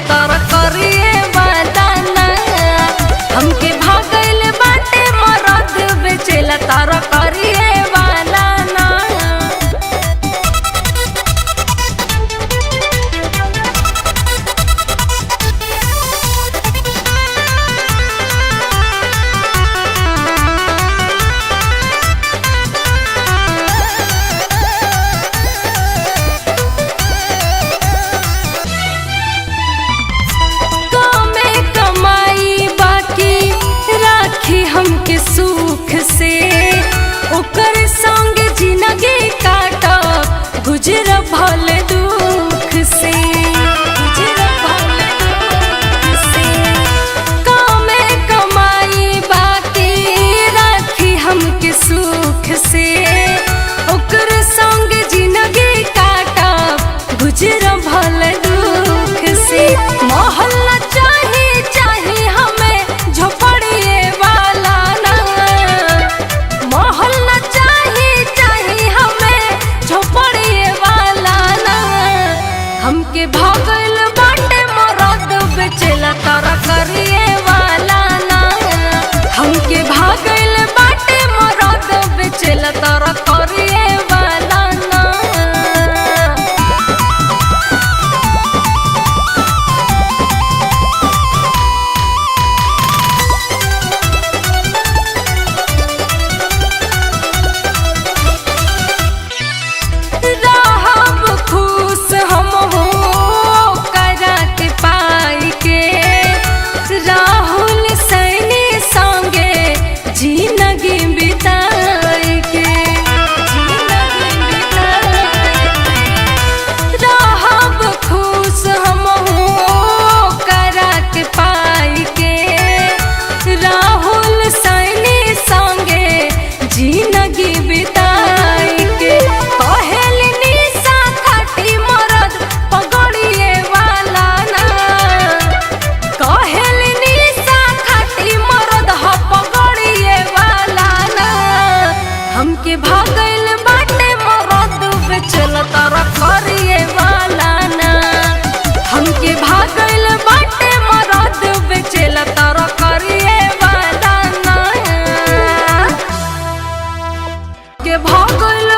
तर करिए वाला ना। हमके भागल बाटे मरद बेचेला तर करिए वाला ना। कमे कमाई बाकी राखी हमके सुख से, ओकर संग जिंदगी काटब गुजर भले दुख से, गुजर भले दुख से। कमे कमाई बाकी राखी हमके सुख से, ओकर संग जिंदगी काटब गुजर भले दुख से। मोहल्ला चाहे चाहे हमें झोपड़िए वाला ना, मोहल्ला चाहे चाहे हमें झोपड़िए वाला ना। हमके भागल बाटे मरद बेचेला तर करिए वाला ना। हमके भागल बाटे मरद बेचेला तर करिए वाला ना। रहब खुश हम हो करा के पाई के, राहुल सैनी संगे जिंदगी बिताई के, जिंदगी बिताई के। रहब खुश हम हो करा के पाई के, राहुल सैनी संगे जिंदगी बिताई के। कहेली निशा खाटी मरद पगड़िए वाला ना, कहेली निशा खाटी मरद ह पगड़िए वाला ना। हमके भागल बाटे मरद बेचल तर करिए वाला ना। हमके भागल बाटे मरद बेचल तर करिए वाला ना। के भागल